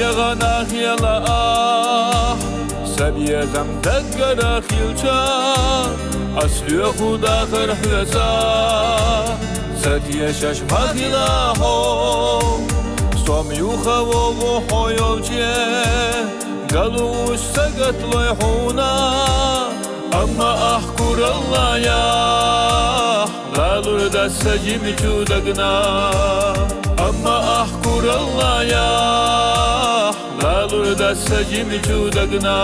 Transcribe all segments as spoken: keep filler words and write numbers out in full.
Ягъана хила ахь, са безам даггара хилча, ас лоьху дахар хьоьца. Ца тешаш ма хила хьо, со-м юха вогӀу хьо йолче, галуш сагатлой хьуна. Амма ахь кураллая, гӀалур дац са жимачу дагна. Амма ахь кураллая, гӀалур дац са жимачу дагна.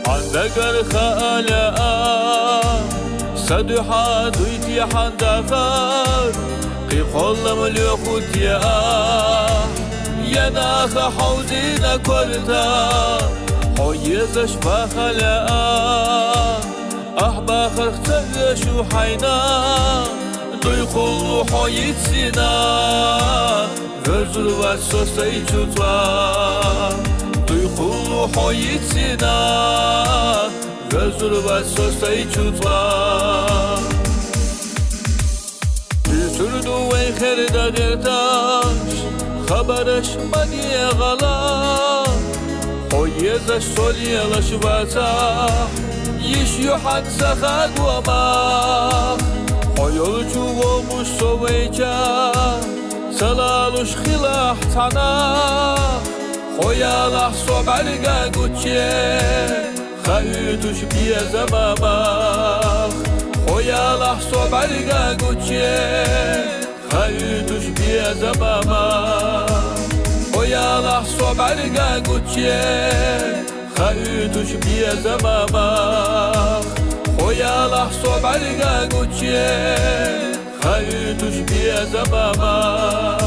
Хьан дагара хаалаьа, са дуьхьа дуй те хьан дахар, кхин кхоллам лоьху те ахь, я наха хьовзийна корта. Хьо езаш баха лаьа, ахь бахарх ца оьшу хьайна, дуй кхуллу хьо йицйина, верзур вац со сайчу цӀа. Дуй кхуллу хьо йицйина, верзур вац со сайчу цӀа. Дуьсур ду вай херда гӀерташ, хабараш ма де гӀала. Хьо езаш со лелаш вацахь, йиш ю хьан са хагомах. Хьо йолчу вогӀуш со вайча, ца лалуш хилахь цхьаннах. Хьо ялахь со бӀарга гучче, хаийтуш безам бах. Хьо ялахь со бӀарга гучче, хаийтуш безам бах. Хьо ялахь со бӀарга гучче, хаийтуш безам бах. Хьо ялахь со бӀарга гучче, хаийтуш безам бах.